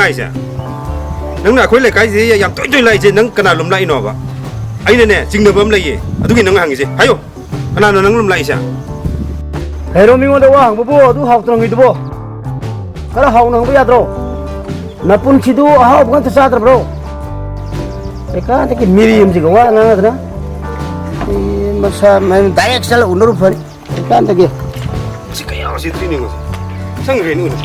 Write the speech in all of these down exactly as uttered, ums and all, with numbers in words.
ꯍꯥꯏꯁꯦ? ꯅꯪꯅ ꯑꯩꯈꯣꯏ ꯂꯩꯀꯥꯏꯁꯤꯗ ꯌꯥꯝ ꯇꯣꯏ ꯇꯣꯏ ꯂꯥꯛꯏꯁꯦ, ꯅꯪ ꯀꯅꯥ ꯂꯨꯝ ꯂꯥꯛꯏꯅꯣꯕ? ꯑꯩꯅꯅꯦ, ꯆꯤꯡꯅꯕ ꯑꯃ ꯂꯩꯌꯦ, ꯑꯗꯨꯒꯤ ꯅꯪ ꯍꯪꯉꯤꯁꯦ꯫ ꯍꯥꯏꯌꯣ, ꯀꯅꯥꯅꯣ ꯅꯪ ꯂꯨꯝ ꯂꯥꯛꯏꯁꯦ? ꯍꯩꯔꯣ, ꯃꯤꯉꯣꯟꯗ ꯋꯥ ꯍꯪꯕꯕꯨ ꯑꯗꯨ ꯍꯥꯎꯇ꯭ꯔꯝꯒꯤꯗꯨꯕꯣ? ꯈꯔ ꯍꯥꯎꯅ ꯍꯪꯕ ꯌꯥꯗ꯭ꯔꯣ? ꯅꯄꯨꯟꯁꯤꯗꯨ ꯑꯍꯥꯎꯕꯒ ꯑꯝꯇ ꯆꯥꯗ꯭ꯔꯕ꯭ꯔꯣ? ꯂꯩꯀꯥꯏꯗꯒꯤ ꯃꯤꯔꯦꯝꯁꯤꯒ ꯋꯥ ꯉꯥꯡꯅꯗꯅ꯫ ꯑꯩ ꯃꯁꯥ ꯃꯌꯨꯝ direct ꯆꯠꯂ ꯎꯅꯔꯨ ꯐꯅꯤ꯫ ꯂꯩꯀꯥꯏꯗꯒꯤ꯫ ꯁꯤ ꯀꯌꯥ ꯁꯤ ꯊꯨꯏꯅꯤ ꯉꯣ꯫ ꯁꯪꯈ꯭ꯔꯦꯅꯦ ꯎꯅ꯫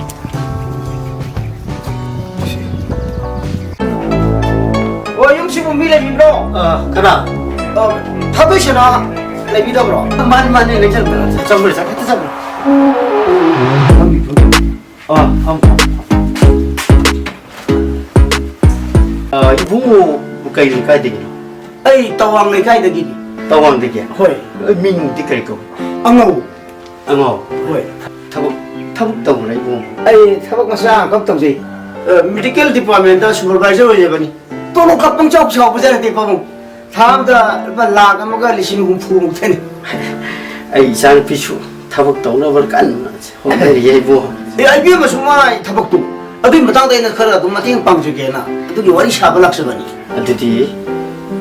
ꯑꯣ, ꯌꯨꯝꯁꯤꯕꯨ ꯃꯤ ꯂꯩꯕꯤꯕ꯭ꯔꯣ? ꯑ, ꯀꯅꯥ? ꯑ, ꯊꯥꯗꯣꯏ ꯁꯅꯥ ꯂꯩꯕꯤꯗꯕ꯭ꯔꯣ? ꯃꯥꯅꯤ, ꯃꯥꯅꯤ, ꯂꯩꯖꯔꯛꯄꯅꯤ꯫ ꯆꯪꯕꯤꯔꯣ, ꯆꯪꯕꯤꯔꯣ, ꯆꯪꯕꯤꯔꯣ꯫ ꯐꯝꯕꯤꯌꯨ, ꯐꯝꯕꯤꯌꯨ꯫ ꯑ, ꯐꯝ, ꯐꯝ, ꯐꯝ꯫ ꯑ, ꯏꯕꯨꯡꯉꯣ ꯀꯩ ꯂꯩꯀꯥꯏꯗꯒꯤꯅꯣ? ꯑꯩ ꯇꯋꯥꯡ ꯂꯩꯀꯥꯏꯗꯒꯤꯅꯤ꯫ ꯇꯋꯥꯡꯗꯒꯤ? ꯍꯣꯏ꯫ ꯑ, ꯃꯤꯡꯗꯤ ꯀꯔꯤ ꯀꯧꯏ? ꯑꯉꯧ꯫ ꯑꯉꯧ? ꯍꯣꯏ꯫ ꯊꯕꯛ, ꯊꯕꯛ ꯇꯧꯕ꯭ꯔꯥ ꯏꯕꯨꯡꯉꯣ? ꯑꯩ ꯊꯕꯛ ꯃꯆꯥ ꯑꯃꯈꯛ ꯇꯧꯖꯩ꯫ ꯑ, medical department ꯇ supervisor ꯑꯣꯏꯖꯕꯅꯤ꯫ ꯇꯣꯂꯣꯞꯀ ꯄꯪꯆꯥꯎ ꯆꯥꯎꯕꯖꯥꯠ ꯅꯠꯇꯦ ꯄꯥꯕꯨꯡ꯫ ꯊꯥ ꯑꯃꯗ ꯂꯨꯄꯥ ꯂꯥꯈ ꯑꯃꯒ ꯂꯤꯁꯤꯡ ꯍꯨꯝꯐꯨ ꯃꯨꯛꯇꯅꯤ꯫ ꯑꯩ ꯏꯆꯥꯅꯨꯄꯤꯁꯨ ꯊꯕꯛ ꯇꯧꯅꯕ ꯀꯟꯅ ꯍꯣꯠꯅꯔꯤꯌꯦ ꯏꯕꯨꯡꯉꯣ꯫ ꯑꯦ, ꯏꯕꯦꯝꯃꯁꯨ ꯃꯥ ꯊꯕꯛꯇꯨ ꯑꯗꯨꯒꯤ ꯃꯇꯥꯡꯗ ꯑꯩꯅ ꯈꯔ ꯑꯗꯨꯝ ꯃꯇꯦꯡ ꯄꯥꯡꯖꯒꯦꯅ ꯑꯗꯨꯒꯤ ꯋꯥꯔꯤ ꯁꯥꯕ ꯂꯥꯛꯆꯕꯅꯤ꯫ ꯑꯗꯨꯗꯤ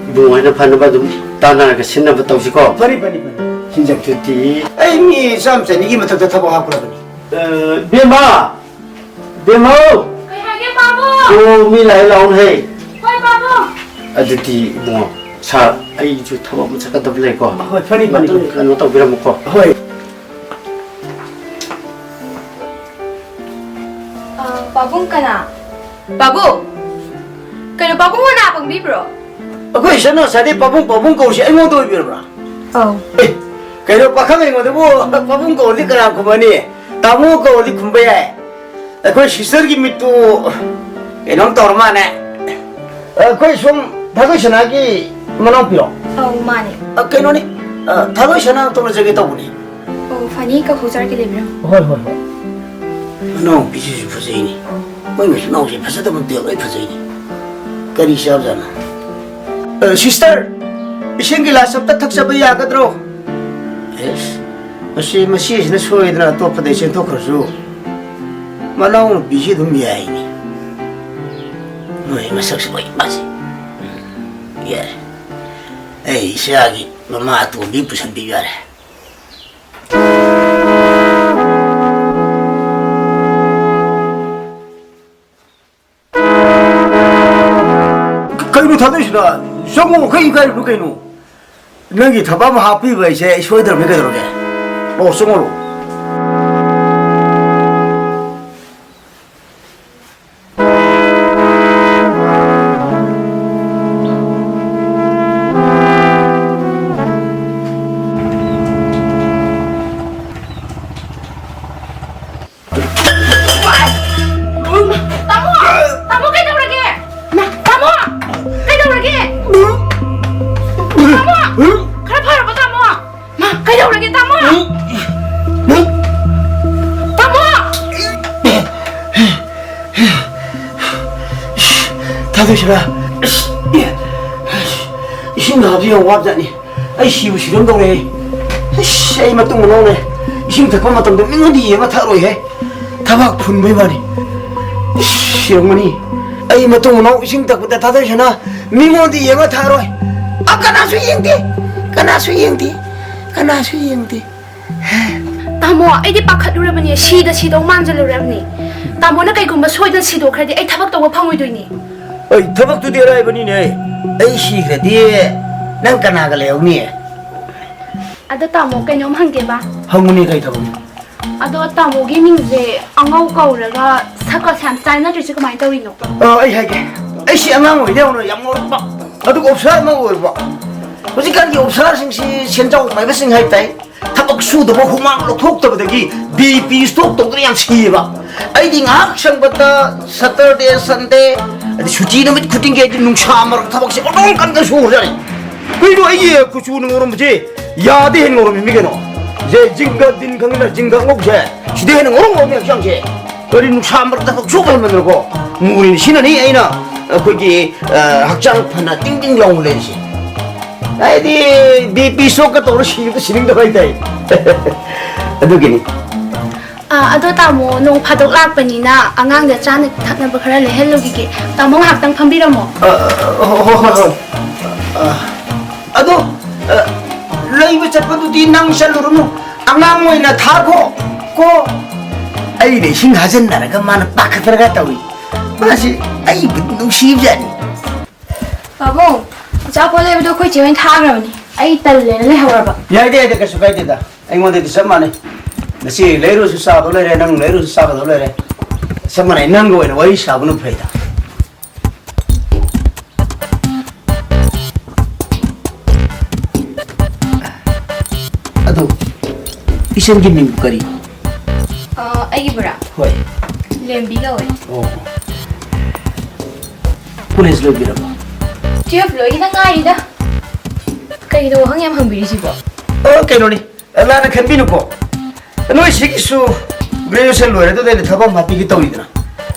ꯏꯕꯨꯡꯉꯣ ꯍꯣꯏꯅ ꯐꯅꯕ ꯑꯗꯨꯝ ꯇꯥꯟꯅꯔꯒ ꯁꯤꯟꯅꯕ ꯇꯧꯁꯤꯀꯣ꯫ ꯐꯅꯤ, ꯐꯅꯤ, ꯐꯅꯤ꯫ ꯁꯤꯟꯖꯒꯦ꯫ ꯑꯗꯨꯗꯤ ꯑꯩ ꯃꯤ ꯆꯥꯝ ꯆꯅꯤꯒꯤ ꯃꯊꯛꯇ ꯊꯕꯛ ꯍꯥꯞꯈ꯭ꯔꯕꯅꯤ꯫ ꯑ, ꯕꯦꯝꯃ! ꯕꯦꯝꯃꯧ! ꯀꯩ ꯍꯥꯏꯒꯦ, ꯄꯥꯕꯨꯡ? ꯑꯣ, ꯃꯤ ꯂꯥꯛꯑꯦ, ꯂꯥꯛꯑꯣꯅꯦ꯫ ꯍꯣꯏ, ꯄꯥꯕꯨꯡ꯫ ꯑꯗꯨꯗꯤ ꯏꯕꯨꯡꯉꯣ, ꯁꯥꯔ, ꯑꯩꯁꯨ ꯊꯕꯛ ꯑꯃ ꯆꯠꯀꯗꯕ ꯂꯩꯀꯣ꯫ ꯍꯣꯏ, ꯐꯅꯤ, ꯐꯅꯤ, ꯉꯥꯛꯇꯪ ꯐꯅꯤ꯫ ꯀꯩꯅꯣ ꯇꯧꯕꯤꯔꯝꯃꯨꯀꯣ꯫ ꯍꯣꯏ꯫ ꯑ, ꯄꯥꯕꯨꯡ ꯀꯅꯥ? ꯄꯥꯕꯨꯡ! ꯀꯩꯅꯣ, ꯄꯥꯕꯨꯡ ꯃꯅꯥ ꯄꯪꯕꯤꯕ꯭ꯔꯣ? ꯑꯩꯈꯣꯏ ꯏꯆꯟꯅ ꯉꯁꯥꯏꯗꯩ ꯄꯥꯕꯨꯡ, ꯄꯥꯕꯨꯡ ꯀꯧꯔꯤꯁꯦ ꯑꯩꯉꯣꯟꯗ ꯑꯣꯏꯕꯤꯔꯕ꯭ꯔꯥ? ꯑꯧ꯫ ꯑꯦ, ꯀꯩꯅꯣ, ꯄꯥꯈꯪ ꯑꯩꯉꯣꯟꯗꯕꯨ ꯄꯥꯕꯨꯡ ꯀꯧꯔꯗꯤ ꯀꯅꯥ ꯈꯨꯝꯃꯅꯤ? ꯇꯥꯃꯣ ꯀꯧꯔꯗꯤ ꯈꯨꯝꯕ ꯌꯥꯏ꯫ ꯑꯩꯈꯣꯏ sister ꯒꯤ ꯃꯤꯠꯇꯨ ꯀꯩꯅꯣꯝ ꯇꯧꯔ ꯃꯥꯅꯦ꯫ ꯑꯩꯈꯣꯏ ꯁꯣꯝ ꯊꯥꯗꯣꯏ ꯁꯅꯥꯒꯤ ꯃꯅꯥꯎꯄꯤꯔꯣ? ꯑꯧ, ꯃꯥꯅꯦ꯫ ꯑ, ꯀꯩꯅꯣꯅꯤ, ꯑ, ꯊꯥꯗꯣꯏ ꯁꯅꯥ ꯇꯣꯛꯅꯖꯒꯦ ꯇꯧꯕꯅꯤ꯫ ꯑꯣ, ꯐꯅꯤ, ꯀꯧꯊꯣꯛꯆꯔꯛꯀꯦ, ꯂꯩꯕꯤꯔꯝꯃꯣ꯫ ꯍꯣꯏ, ꯍꯣꯏ, ꯍꯣꯏ꯫ ꯃꯅꯥꯎꯄꯤꯁꯤꯁꯨ ꯐꯖꯩꯅꯦ꯫ ꯃꯣꯏ ꯃꯆꯤꯟ ꯃꯅꯥꯎꯁꯦ ꯐꯖꯗꯕ ꯑꯝꯇ ꯂꯣꯏ ꯐꯖꯩꯅꯦ꯫ ꯀꯔꯤ ꯆꯥꯕꯖꯥꯠꯅꯣ? ꯑ, sister, ꯏꯁꯤꯡ ꯒꯤꯂꯥꯁ ꯑꯝꯇ ꯊꯛꯆꯕ ꯌꯥꯒꯗ꯭ꯔꯣ? ꯑꯦꯁ, ꯃꯁꯤ, ꯃꯁꯤꯁꯤꯅ ꯁꯣꯏꯗꯅ ꯑꯇꯣꯞꯄꯗ ꯆꯦꯟꯊꯣꯛꯈ꯭ꯔꯁꯨ ꯃꯅꯥꯎꯅꯨꯄꯤꯁꯤ ꯑꯗꯨꯝ ꯌꯥꯏꯅꯦ꯫ ꯅꯣꯏ ꯃꯁꯛꯁꯨ ꯂꯣꯏ ꯐꯖꯩ꯫ ꯎꯝ, ꯌꯥꯔꯦ꯫ ꯑꯩ ꯏꯆꯥꯒꯤ ꯃꯃꯥ ꯑꯇꯣꯝꯕꯤ ꯄꯨꯁꯟꯕꯤꯌꯨ ꯌꯥꯔꯦ꯫ ꯀꯩꯅꯣ ꯊꯥꯗꯣꯏꯁꯤꯅ? ꯆꯪꯉꯣ, ꯀꯩ ꯏꯀꯥꯏꯔꯤꯅꯣ ꯀꯩꯅꯣ? ꯅꯪꯒꯤ ꯊꯕꯛ ꯑꯃ ꯍꯥꯞꯄꯤꯕ ꯍꯥꯏꯁꯦ ꯑꯩ ꯁꯣꯏꯗ꯭ꯔꯕꯅꯤ, ꯀꯩꯗꯧꯔꯒꯦ? ꯑꯣ, ꯆꯪꯉꯣ꯫ ꯇꯥꯃꯣ! ꯇꯥꯃꯣ, ꯀꯩꯗꯧꯔꯒꯦ? ꯃꯥ, ꯇꯥꯃꯣ! ꯀꯩꯗꯧꯔꯒꯦ? ꯇꯥꯃꯣ! ꯈꯔ ꯐꯔꯕꯣ, ꯇꯥꯃꯣ? ꯃꯥ, ꯀꯩꯗꯧꯔꯒꯦ, ꯇꯥꯃꯣ? ꯇꯥꯃꯣ! ꯊꯥꯗꯣꯏꯁꯤꯔꯥ? ꯏꯁꯤꯡ ꯍꯥꯞꯄꯁꯤ ꯌꯥꯝ ꯋꯥꯕꯖꯥꯠꯅꯤ꯫ ꯑꯩ ꯁꯤꯕꯨ ꯁꯤꯔꯝꯗꯧꯔꯦ꯫ ꯏꯁ, ꯑꯩ ꯃꯇꯨꯡ ꯃꯅꯥꯎꯅꯦ꯫ ꯏꯁꯤꯡ ꯊꯛꯄ ꯃꯇꯝꯗ ꯃꯤꯉꯣꯟꯗ ꯌꯦꯡꯉ ꯊꯛꯑꯔꯣꯏꯍꯦ꯫ ꯊꯕꯥꯛ ꯐꯨꯟꯕꯩ ꯋꯥꯅꯤ꯫ ꯏꯁ, ꯁꯤꯔꯝꯒꯅꯤ꯫ ꯑꯩ ꯃꯇꯨꯡ ꯃꯅꯥꯎ ꯏꯁꯤꯡ ꯊꯛꯄꯗ ꯊꯥꯗꯣꯏꯁꯅ ꯃꯤꯉꯣꯟꯗ ꯌꯦꯡꯉ ꯊꯛꯑꯔꯣꯏ꯫ ꯑ, ꯀꯅꯥꯁꯨ ꯌꯦꯡꯗꯦ꯫ ꯀꯅꯥꯁꯨ ꯌꯦꯡꯗꯦ꯫ ꯀꯅꯥꯁꯨ ꯌꯦꯡꯗꯦ꯫ ꯇꯥꯃꯣ, ꯑꯩꯗꯤ ꯄꯥꯈꯠꯂꯨꯔꯕꯅꯦ, ꯁꯤꯗ ꯁꯤꯗꯧ ꯃꯥꯟꯖꯜꯂꯨꯔꯕꯅꯦ꯫ ꯇꯥꯃꯣꯅ ꯀꯩꯒꯨꯝꯕ ꯁꯣꯏꯗꯅ ꯁꯤꯗꯣꯛꯈ꯭ꯔꯗꯤ ꯑꯩ ꯊꯕꯛ ꯇꯧꯕ ꯐꯪꯉꯣꯏꯗꯣꯏꯅꯦ꯫ ꯑꯩ ꯊꯕꯛꯇꯨꯗꯤ ꯑꯔꯥꯏꯕꯅꯤꯅꯦ꯫ ꯑꯩ ꯁꯤꯈ꯭ꯔꯗꯤ ꯅꯪ ꯀꯅꯥꯒ ꯂꯩꯍꯧꯅꯤ? ꯑꯗꯣ ꯇꯥꯃꯣ, ꯀꯩꯅꯣꯝ ꯍꯪꯒꯦꯕ꯫ ꯍꯪꯉꯨꯅꯦ, ꯀꯩ ꯊꯕꯛꯅꯣ? ꯑꯗꯣ ꯇꯥꯃꯣꯒꯤ ꯃꯤꯡꯁꯦ ꯑꯉꯧ ꯀꯧꯔꯒ ꯁꯛꯀꯁꯦ ꯌꯥꯝ ꯆꯥꯟꯅꯗ꯭ꯔꯤꯁꯦ ꯀꯃꯥꯏꯅ ꯇꯧꯔꯤꯅꯣ? ꯑ, ꯑꯩ ꯍꯥꯏꯒꯦ꯫ ꯑꯩꯁꯤ ꯑꯉꯥꯡ ꯑꯣꯏꯔꯤꯉꯩꯗꯩ ꯍꯧꯅ ꯌꯥꯝ ꯉꯧꯔꯛꯄ, ꯑꯗꯨꯒ ꯑꯣꯐꯤꯁꯥꯔ ꯑꯃ ꯑꯣꯏꯔꯨꯕ꯫ ꯍꯧꯖꯤꯛꯀꯥꯟꯒꯤ ꯑꯣꯐꯤꯁꯥꯔꯁꯤꯡꯁꯤ ꯁꯦꯟꯖꯥꯎ ꯄꯥꯏꯕꯁꯤꯡ ꯍꯥꯏ ꯇꯥꯏ꯫ ꯊꯕꯛ ꯁꯨꯗꯕ, ꯍꯨꯃꯥꯡ ꯂꯧꯊꯣꯛꯇꯕꯗꯒꯤ ꯕꯤ ꯄꯤ ꯁ꯭ꯇ꯭ꯔꯣꯛ ꯇꯧꯗꯅ ꯌꯥꯝ ꯁꯤꯌꯦꯕ꯫ ꯑꯩꯗꯤ ꯉꯥꯏꯍꯥꯛ ꯁꯪꯕꯗ ꯁꯇꯔꯗꯦ, ꯁꯟꯗꯦ, ꯑꯗꯩ ꯁꯨꯇꯤ ꯅꯨꯃꯤꯠ ꯈꯨꯗꯤꯡꯒꯤ ꯑꯩꯗꯤ ꯅꯨꯡꯁꯥ ꯃꯔꯛ ꯊꯕꯛꯁꯦ ꯑꯣꯟꯊꯣꯛ ꯀꯟꯅ ꯁꯨꯈ꯭ꯔꯖꯥꯠꯅꯤ꯫ ꯀꯩꯅꯣ, ꯑꯩꯒꯤ ꯀꯨꯆꯨꯅ ꯉꯧꯔꯝꯕꯁꯦ ꯌꯥꯗꯦ ꯍꯦꯟꯅ ꯉꯧꯔꯝꯃꯤ ꯃꯤ ꯀꯩꯅꯣ꯫ ꯁꯦ ꯖꯤꯡꯒ ꯇꯤꯟ ꯈꯪꯉꯤꯅ ꯖꯤꯡꯒ ꯑꯉꯧꯕꯁꯦ, ꯁꯤꯗ ꯍꯦꯟꯅ ꯉꯧꯔꯝ ꯉꯧꯔꯝꯃꯤ ꯍꯛꯆꯥꯡꯁꯦ꯫ ꯀꯔꯤ ꯅꯨꯡꯁꯥ ꯃꯔꯛꯇ ꯊꯕꯛ ꯁꯨꯕ ꯍꯦꯟꯃꯟꯗꯅꯀꯣ ꯃꯨꯔꯤꯅꯤ꯫ ꯁꯤꯅꯅꯤ ꯑꯩꯅ ꯑꯩꯈꯣꯏꯒꯤ, ꯑ, ꯍꯛꯆꯥꯡ ꯐꯅ ꯇꯤꯡ ꯇꯤꯡ ꯂꯥꯎꯅ ꯂꯩꯔꯤꯁꯦ꯫ ꯍꯥꯏꯗꯤ ꯕꯤ ꯄꯤ ꯁ꯭ꯇ꯭ꯔꯣꯛꯀ ꯇꯧꯔ ꯁꯤꯕꯗ ꯁꯤꯅꯤꯡꯗꯕ ꯍꯥꯏꯇꯥꯏ꯫ ꯑꯗꯨꯒꯤꯅꯤ꯫ ꯑꯥ, ꯑꯗꯣ ꯇꯥꯃꯣ, ꯅꯣꯡ ꯐꯥꯗꯣꯛ ꯂꯥꯛꯄꯅꯤꯅ ꯑꯉꯥꯡꯗ ꯆꯥꯅ ꯊꯛꯅꯕ ꯈꯔ ꯂꯩꯍꯜꯂꯨꯈꯤꯒꯦ꯫ ꯇꯥꯃꯣ ꯉꯥꯏꯍꯥꯛꯇꯪ ꯐꯝꯕꯤꯔꯝꯃꯣ꯫ ꯑ, ꯑ, ꯍꯣ-, ꯍꯣ-, ꯍꯣꯏ, ꯍꯣꯏ꯫ ꯑ, ꯑꯗꯣ, ꯑ, ꯂꯩꯕ ꯆꯠꯄꯗꯨꯗꯤ ꯅꯪ ꯆꯠꯂꯨꯔꯅꯨ꯫ ꯑꯉꯥꯡ ꯑꯣꯏꯅ ꯊꯥꯈꯣ, ꯀꯣ꯫ ꯑꯩꯅ ꯏꯁꯤꯡ ꯍꯥꯖꯤꯟꯅꯔꯒ ꯃꯥꯅ ꯄꯥꯈꯠꯇꯅꯒ ꯇꯧꯏ꯫ ꯃꯥꯁꯤ ꯑꯩꯕꯨ ꯅꯨꯡꯁꯤꯕꯖꯥꯠꯅꯤ꯫ ꯄꯥꯕꯨꯡ, ꯑꯆꯥꯄꯣꯠ ꯂꯩꯕꯗꯣ ꯑꯩꯈꯣꯏ ꯆꯦ ꯍꯣꯏꯅ ꯊꯥꯈ꯭ꯔꯕꯅꯤ꯫ ꯑꯩ ꯇꯜꯂꯦꯅ ꯂꯩꯍꯧꯔꯕ꯫ ꯌꯥꯏꯗ, ꯌꯥꯏꯗ, ꯀꯩꯁꯨ ꯀꯥꯏꯗꯦꯗ꯫ ꯑꯩꯉꯣꯟꯗꯗꯤ ꯆꯞ ꯃꯥꯟꯅꯩ꯫ ꯅꯆꯦ ꯂꯩꯔꯨꯁꯨ ꯆꯥꯗꯧ ꯂꯩꯔꯦ, ꯅꯪ ꯂꯩꯔꯨꯁꯨ ꯆꯥꯒꯗꯧ ꯂꯩꯔꯦ꯫ ꯆꯞ ꯃꯥꯟꯅꯩ, ꯅꯪꯒ ꯑꯣꯏꯅ ꯋꯥꯔꯤ ꯁꯥꯕꯅ ꯐꯩꯗ꯫ ꯑꯗꯨ, ꯏꯆꯟꯒꯤ ꯃꯤꯡꯕꯨ ꯀꯔꯤ? ꯑ, ꯑꯩꯒꯤꯕꯨꯔꯥ? ꯍꯣꯏ꯫ ꯂꯦꯝꯕꯤ ꯀꯧꯋꯦ꯫ ꯑꯣ꯫ ꯀꯣꯂꯦꯖ ꯂꯣꯏꯕꯤꯔꯕꯣ? ꯇꯨꯌꯦꯜꯐ ꯂꯣꯏꯒꯤꯗ ꯉꯥꯏꯔꯤꯗ꯫ ꯀꯩꯅꯣ ꯋꯥꯍꯪ ꯌꯥꯝ ꯍꯪꯕꯤꯔꯤꯁꯤꯕꯣ? ꯑ, ꯀꯩꯅꯣꯅꯤ, ꯂꯥꯟꯅ ꯈꯟꯕꯤꯅꯨꯀꯣ꯫ ꯅꯣꯏ ꯁꯤꯒꯤꯁꯨ ꯒ꯭ꯔꯦꯖꯨꯑꯦꯁꯟ ꯂꯣꯏꯔꯗꯨꯗ ꯑꯩꯅ ꯊꯕꯛ ꯑꯃ ꯍꯥꯞꯄꯤꯒꯦ ꯇꯧꯔꯤꯗꯅ꯫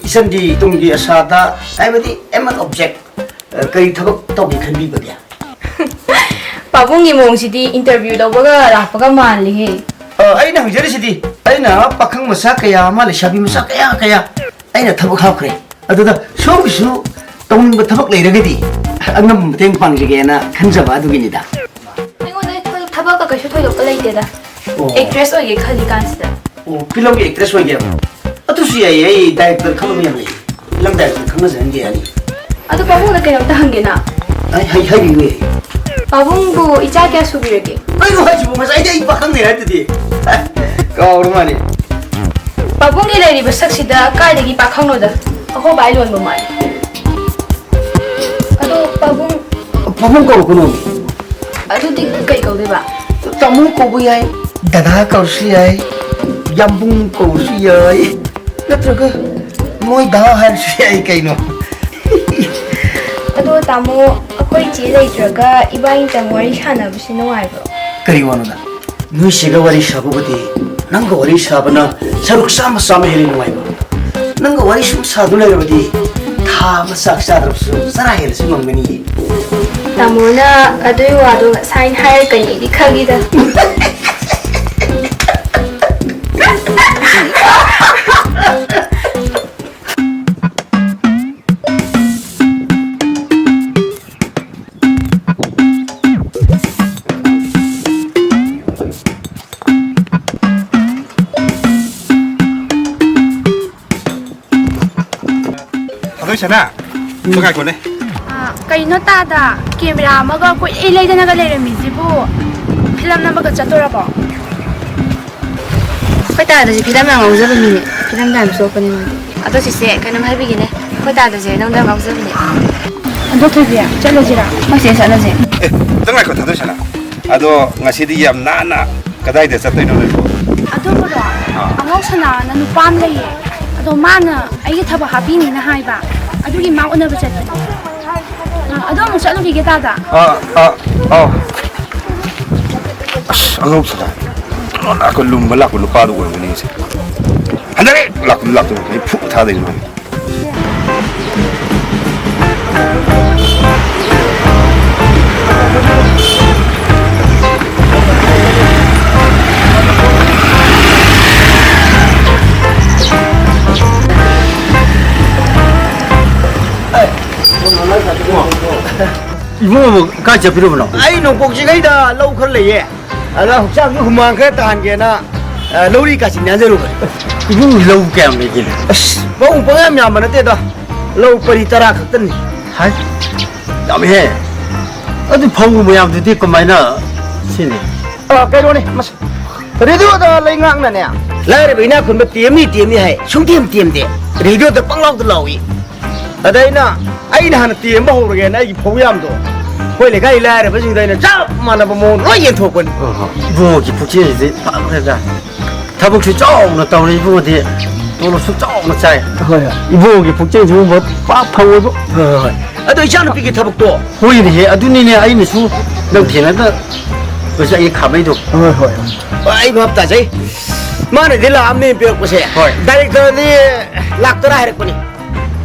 ꯏꯆꯟꯗꯤ ꯇꯨꯡꯒꯤ ꯑꯁꯥꯗ, ꯍꯥꯏꯕꯗꯤ aim and object, ꯑ, ꯀꯔꯤ ꯊꯕꯛ ꯇꯧꯒꯦ ꯈꯟꯕꯤꯕꯒꯦ? ꯄꯥꯕꯨꯡꯒꯤ ꯃꯑꯣꯡꯁꯤꯗꯤ ꯏꯟꯇꯔꯚꯤꯌꯨ ꯂꯧꯕꯒ ꯂꯥꯛꯄꯒ ꯃꯥꯜꯂꯤꯍꯦ꯫ ꯑ, ꯑꯩꯅ ꯍꯪꯖꯔꯤꯁꯤꯗꯤ, ꯑꯩꯅ ꯄꯥꯈꯪ ꯃꯆꯥ ꯀꯌꯥ ꯑꯃ, ꯂꯩꯁꯥꯕꯤ ꯃꯆꯥ ꯀꯌꯥ ꯀꯌꯥ ꯑꯩꯅ ꯊꯕꯛ ꯍꯥꯞꯈ꯭ꯔꯦ꯫ ꯑꯗꯨꯗ ꯁꯣꯝꯒꯤꯁꯨ ꯇꯧꯅꯤꯡꯕ ꯊꯕꯛ ꯂꯩꯔꯒꯗꯤ ꯑꯉꯝꯕ ꯃꯇꯦꯡ ꯄꯥꯡꯖꯒꯦꯅ ꯈꯟꯖꯕ ꯑꯗꯨꯒꯤꯅꯤꯗ꯫ ꯑꯩꯉꯣꯟꯗ ꯊꯕꯛꯀ ꯀꯩꯁꯨ ꯊꯣꯏꯗꯣꯛꯄ ꯂꯩꯇꯦꯗ꯫ ꯑꯣ꯫ ꯑꯦꯛꯇ꯭ꯔꯦꯁ ꯑꯣꯏꯒꯦ ꯈꯜꯂꯤ ꯀꯥꯟꯁꯤꯗ꯫ ꯑꯣ, ꯐꯤꯂꯝꯒꯤ ꯑꯦꯛꯇ꯭ꯔꯦꯁ ꯑꯣꯏꯒꯦꯕ? ꯑꯗꯨꯁꯨ ꯌꯥꯏꯌꯦ, ꯑꯩ ꯗꯥꯏꯔꯦꯛꯇꯔ ꯈꯪꯅꯕ ꯌꯥꯝ ꯂꯩ꯫ ꯐꯤꯂꯝ ꯗꯥꯏꯔꯦꯛꯇꯔ ꯈꯪꯅꯖꯍꯟꯒꯦ ꯌꯥꯅꯤ꯫ ꯑꯗꯨ ꯄꯥꯕꯨꯡꯗ ꯀꯩꯅꯣꯝꯇ ꯍꯪꯒꯦꯅ꯫ ꯑꯩ ꯍꯥꯏ-, ꯍꯥꯏꯕꯤꯌꯨꯅꯦ꯫ ꯄꯥꯕꯨꯡꯕꯨ ꯏꯆꯥ ꯀꯌꯥ ꯁꯨꯕꯤꯔꯒꯦ? ꯀꯩꯅꯣ ꯍꯥꯏꯁꯤꯕꯨ? ꯉꯁꯥꯏꯗꯤ ꯑꯩ ꯄꯥꯈꯪꯅꯦ ꯍꯥꯏꯗꯨꯗꯤ꯫ ꯀꯥꯎꯔ ꯃꯥꯅꯦ꯫ ꯄꯥꯕꯨꯡꯒꯤ ꯂꯩꯔꯤꯕ ꯁꯛꯁꯤꯗ ꯀꯥꯏꯗꯒꯤ ꯄꯥꯈꯪꯅꯣꯗ? ꯑꯍꯣꯕ ꯑꯩ ꯂꯣꯟꯕ ꯃꯥꯜꯂꯤ꯫ ꯑꯗꯣ ꯄꯥꯕꯨꯡ ꯄꯥꯕꯨꯡ ꯀꯧꯔꯛꯀꯅꯣ꯫ ꯑꯗꯨꯗꯤ ꯀꯩ ꯀꯧꯗꯣꯏꯕ? ꯇꯥꯃꯣ ꯀꯧꯕ ꯌꯥꯏ, ꯗꯗꯥ ꯀꯧꯔꯁꯨ ꯌꯥꯏ, ꯌꯥꯝꯕꯨꯡ ꯀꯧꯔꯁꯨ ꯌꯥꯏ, ꯅꯠꯇ꯭ꯔꯒ ꯃꯣꯏ ꯗꯥ ꯍꯥꯏꯔꯁꯨ ꯌꯥꯏ ꯀꯩꯅꯣ꯫ ꯑꯗꯣ ꯇꯥꯃꯣ, ꯑꯩꯈꯣꯏ ꯆꯦ ꯂꯩꯇ꯭ꯔꯒ ꯏꯕꯥꯅꯤꯇꯪ ꯋꯥꯔꯤ ꯁꯥꯟꯅꯕꯁꯤ ꯅꯨꯡꯉꯥꯏꯕ꯭ꯔꯣ? ꯀꯔꯤ ꯋꯥꯅꯣꯗ? ꯅꯣꯏ ꯆꯦꯒ ꯋꯥꯔꯤ ꯁꯥꯕꯕꯨꯗꯤ ꯅꯪꯒ ꯋꯥꯔꯤ ꯁꯥꯕꯅ ꯁꯔꯨꯛ ꯆꯥꯝꯃ ꯆꯥꯝꯃ ꯍꯦꯟꯅ ꯅꯨꯡꯉꯥꯏꯕ꯫ ꯅꯪꯒ ꯋꯥꯔꯤ ꯁꯨꯝ ꯁꯥꯗꯨ ꯂꯩꯔꯕꯗꯤ ꯊꯥ ꯑꯃ ꯆꯥꯛ ꯆꯥꯗ꯭ꯔꯕꯁꯨ ꯆꯔꯥ ꯍꯦꯜꯂꯁꯨ ꯉꯝꯒꯅꯤꯌꯦ꯫ ꯇꯥꯃꯣꯅ ꯑꯗꯨꯏ ꯋꯥꯗꯣ ꯉꯁꯥꯏꯅ ꯍꯥꯏꯔꯛꯀꯅꯤꯗꯤ ꯈꯪꯉꯤꯗ꯫ ꯁꯅꯥ, ꯎꯝ꯫ ꯉꯥꯏꯈꯣꯅꯦ꯫ ꯑꯥ, ꯀꯩꯅꯣ ꯇꯥꯗ, ꯀꯦꯃꯦꯔꯥ ꯑꯃꯒ ꯀꯣꯏꯂꯩ ꯂꯩꯗꯅꯒ ꯂꯩꯔꯝꯃꯤꯁꯤꯕꯨ, ꯐꯤꯂꯝ ꯅꯝꯕꯒ ꯆꯠꯇꯣꯔꯕꯣ? ꯑꯩꯈꯣꯏ ꯇꯥꯗꯁꯦ ꯐꯤꯂꯝ ꯌꯥꯝ ꯉꯥꯎꯖꯕ ꯃꯤꯅꯦ꯫ ꯐꯤꯂꯝꯗ ꯌꯥꯝ ꯆꯣꯞꯄꯅꯦ ꯃꯥꯗꯤ꯫ ꯑꯗꯣ ꯆꯤꯆꯦ, ꯀꯩꯅꯣꯝ ꯍꯥꯏꯕꯤꯒꯦꯅꯦ꯫ ꯑꯩꯈꯣꯏ ꯇꯥꯗꯁꯦ ꯅꯪꯗꯣ ꯌꯥꯝ ꯉꯥꯎꯖꯕꯅꯦ꯫ ꯑꯗꯣ ꯊꯣꯏꯕꯤ, ꯆꯠꯂꯁꯤꯔꯥ? ꯍꯣꯏ ꯆꯦ, ꯆꯠꯂꯁꯦ꯫ ꯑꯦ, ꯑꯝꯇ ꯉꯥꯏꯈꯣ, ꯊꯥꯗꯣꯏ ꯁꯅꯥ꯫ ꯑꯗꯣ ꯉꯁꯤꯗꯤ ꯌꯥꯝ ꯅꯥꯟꯅ ꯀꯗꯥꯏꯗ ꯆꯠꯇꯣꯏꯅꯣ ꯅꯣꯏꯕꯣ? ꯑꯗꯨꯕꯨꯔꯣ? ꯑꯥ꯫ ꯑꯉꯧ ꯁꯅꯥꯅ ꯅꯨꯄꯥ ꯑꯃ ꯂꯩꯌꯦ꯫ ꯑꯗꯣ ꯃꯥꯅ ꯑꯩꯒꯤ ꯊꯕꯛ ꯍꯥꯞꯄꯤꯅꯤꯅ ꯍꯥꯏꯕ꯫ ꯑꯗꯨꯒꯤ ꯃꯥ ꯎꯅꯕ ꯆꯠꯄꯅꯦ꯫ ꯑꯥ, ꯑꯗꯣ ꯑꯃꯨꯛ ꯆꯠꯂꯨꯈꯤꯒꯦ ꯇꯥꯗ꯫ ꯑꯥ, ꯑꯥ, ꯑꯥ꯫ ꯑꯁ, ꯑꯉꯧ ꯁꯅꯥ꯫ ꯂꯥꯛꯄ ꯂꯨꯝꯕ ꯂꯥꯛꯄ ꯅꯨꯄꯥꯗꯨ ꯑꯣꯏꯔꯝꯒꯅꯤ ꯉꯁꯤ꯫ ꯍꯟꯗꯛ ꯂꯥꯛꯄ ꯂꯥꯛꯇꯕ ꯑꯩ ꯐꯨ ꯊꯥꯗꯣꯏꯅꯤ ꯃꯥ꯫ ꯏꯕꯨꯡꯉꯣꯕꯨ ꯀꯥꯏ ꯆꯠꯄꯤꯔꯨꯕꯅꯣ? ꯑꯩ ꯅꯣꯡꯄꯣꯛ ꯆꯤꯡꯈꯩꯗ ꯂꯧ ꯈꯔ ꯂꯩꯌꯦ꯫ ꯑꯗ ꯍꯛꯆꯥꯡꯒꯤ ꯍꯨꯃꯥꯡ ꯈꯔ ꯇꯥꯍꯟꯒꯦꯅ, ꯑ, ꯂꯧꯔꯤ ꯀꯥꯆꯤꯟ ꯌꯥꯟꯖꯔꯨꯕꯅꯤ꯫ ꯏꯕꯨꯡꯒꯤ ꯂꯧ ꯀꯌꯥꯝ ꯂꯩꯒꯦꯅꯦ? ꯑꯁ, ꯃꯑꯣꯡ ꯄꯪꯌꯥꯝ ꯌꯥꯝꯕ ꯅꯠꯇꯦꯗ꯫ ꯂꯧ ꯄꯔꯤ ꯇꯔꯥ ꯈꯛꯇꯅꯤ꯫ ꯍꯥꯏ, ꯌꯥꯝꯃꯤꯍꯦ꯫ ꯑꯗꯨ ꯐꯧ ꯃꯌꯥꯝꯗꯨꯗꯤ ꯀꯃꯥꯏꯅ ꯁꯤꯅꯤ? ꯑ, ꯀꯩꯅꯣꯅꯦ, ꯃꯁ-, ꯔꯦꯗꯤꯑꯣꯗ ꯂꯩꯉꯥꯛꯅꯅꯦ, ꯂꯥꯏꯔꯕ ꯏꯅꯥꯛ ꯈꯨꯟꯕ ꯇꯦꯝꯅꯤ, ꯇꯦꯝꯅꯤ ꯍꯥꯏ, ꯁꯨꯡꯇꯦꯝ ꯇꯦꯝꯗꯦ꯫ ꯔꯦꯗꯤꯑꯣꯗ ꯄꯪꯂꯥꯎꯗ ꯂꯥꯎꯏ꯫ ꯑꯗ ꯑꯩꯅ, ꯑꯩꯅ ꯍꯥꯟꯅ ꯇꯦꯝꯕ ꯍꯧꯔꯒꯦꯅ ꯑꯩꯒꯤ ꯐꯧ ꯌꯥꯝꯗꯣ ꯑꯩꯈꯣꯏ ꯂꯩꯀꯥꯏ ꯂꯥꯏꯔꯕꯁꯤꯡꯗ ꯑꯩꯅ ꯆꯞ ꯃꯥꯟꯅꯕ ꯃꯑꯣꯡ ꯂꯣꯏ ꯌꯦꯟꯊꯣꯛꯄꯅꯤ꯫ ꯑꯣꯍꯣ, ꯏꯕꯨꯡꯉꯣꯒꯤ ꯄꯨꯛꯆꯦꯜꯁꯤꯗꯤ ꯐꯈ꯭ꯔꯦꯗ꯫ ꯊꯕꯛꯁꯨ ꯆꯥꯎꯅ ꯇꯧꯔꯦ ꯏꯕꯨꯡꯉꯣꯗꯤ, ꯇꯣꯂꯣꯞꯁꯨ ꯆꯥꯎꯅ ꯆꯥꯏ꯫ ꯍꯣꯏ, ꯍꯣꯏ꯫ ꯏꯕꯨꯡꯉꯣꯒꯤ ꯄꯨꯛꯆꯦꯜꯁꯤꯕꯨ ꯄꯥꯛ ꯐꯪꯉꯣꯏꯕꯣ꯫ ꯍꯣꯏ, ꯍꯣꯏ, ꯍꯣꯏ꯫ ꯑꯗꯣ ꯏꯆꯥꯅꯨꯄꯤꯒꯤ ꯊꯕꯛꯇꯣ? ꯍꯣꯏꯅꯦꯍꯦ, ꯑꯗꯨꯅꯤꯅꯦ ꯑꯩꯅꯁꯨ ꯅꯪ ꯊꯦꯡꯅꯗ ꯄꯩꯁꯥ ꯑꯩ ꯈꯥꯕꯩꯗꯣ꯫ ꯍꯣꯏ, ꯍꯣꯏ, ꯍꯣꯏ꯫ ꯑꯩ ꯚꯥꯞ ꯇꯥꯖꯩ꯫ ꯃꯥꯅꯗꯤ ꯂꯥꯛ ꯑꯃꯅꯦ ꯄꯤꯔꯛꯄꯁꯦ꯫ ꯍꯣꯏ꯫ ꯗꯥꯏꯔꯦꯛꯇꯔꯗꯤ ꯂꯥꯛ ꯇꯔꯥ ꯍꯥꯏꯔꯛꯄꯅꯤ꯫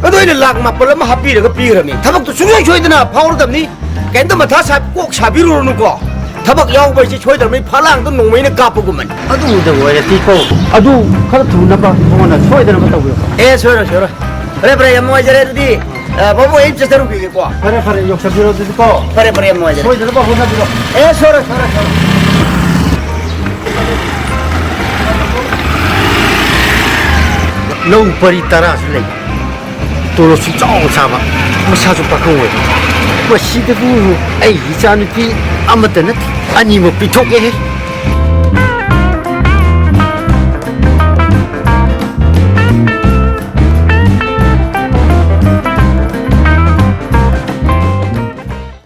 ꯑꯗꯣ ꯑꯩꯅ ꯂꯥꯛ ꯃꯥꯄꯜ ꯑꯃ ꯍꯥꯞꯄꯤꯔꯒ ꯄꯤꯈ꯭ꯔꯕꯅꯤ꯫ ꯊꯕꯛꯇꯨ ꯁꯨꯡꯁꯣꯏ ꯁꯣꯏꯗꯅ ꯐꯥꯎꯔꯗꯕꯅꯤ꯫ ꯀꯩꯝꯇ ꯃꯊꯥ ꯁꯥ-, ꯀꯣꯛ ꯁꯥꯕꯤꯔꯨꯔꯅꯨꯀꯣ꯫ ꯊꯕꯛ ꯌꯥꯎꯕ ꯍꯥꯏꯁꯦ ꯁꯣꯏꯗ꯭ꯔꯕꯅꯤ꯫ ꯐꯥꯂꯥꯡꯗ ꯅꯣꯡꯃꯩꯅ ꯀꯥꯞꯄꯒꯨꯝꯕꯅꯤ꯫ ꯑꯗꯨꯗ ꯑꯣꯏꯔꯗꯤꯀꯣ, ꯑꯗꯨ ꯈꯔ ꯊꯨꯅꯕ ꯏꯕꯨꯡꯉꯣꯅ ꯁꯣꯏꯗꯅꯕ ꯇꯧꯕꯤꯌꯨ꯫ ꯑꯦ, ꯁꯣꯏꯔꯣꯏ, ꯁꯣꯏꯔꯣꯏ꯫ ꯐꯔꯦ, ꯐꯔꯦ, ꯌꯥꯝ ꯅꯨꯡꯉꯥꯏꯖꯔꯦ꯫ ꯑꯗꯨꯗꯤ, ꯑ, ꯕꯥꯕꯨ, ꯑꯩ ꯆꯠꯆꯔꯨꯈꯤꯒꯦꯀꯣ꯫ ꯐꯔꯦ, ꯐꯔꯦ, ꯌꯧꯁꯟꯕꯤꯔꯣ ꯑꯗꯨꯗꯤꯀꯣ꯫ ꯐꯔꯦ, ꯐꯔꯦ, ꯌꯥꯝ ꯅꯨꯡꯉꯥꯏꯖꯔꯦ꯫ ꯁꯣꯏꯗꯅꯕ ꯍꯣꯠꯅꯕꯤꯔꯣ꯫ ꯑꯦ, ꯁꯣꯏꯔꯣꯏ, ꯁꯣꯏꯔꯣꯏ, ꯁꯣꯏꯔꯣꯏ꯫ ꯂꯧ ꯄꯔꯤ ꯇꯔꯥꯁꯨ ꯂꯩ꯫ ꯇꯣꯂꯣꯞꯁꯨ ꯆꯥꯎꯅ ꯆꯥꯕ, ꯃꯁꯥꯁꯨ ꯄꯥꯈꯪ ꯑꯣꯏꯕ꯫ ꯃꯁꯤꯗꯕꯨ ꯑꯩꯒꯤ ꯏꯆꯥꯅꯨꯄꯤ ꯑꯃꯠꯇ ꯅꯠꯇꯦ, ꯑꯅꯤꯃꯛ ꯄꯤꯊꯣꯛꯀꯦ꯫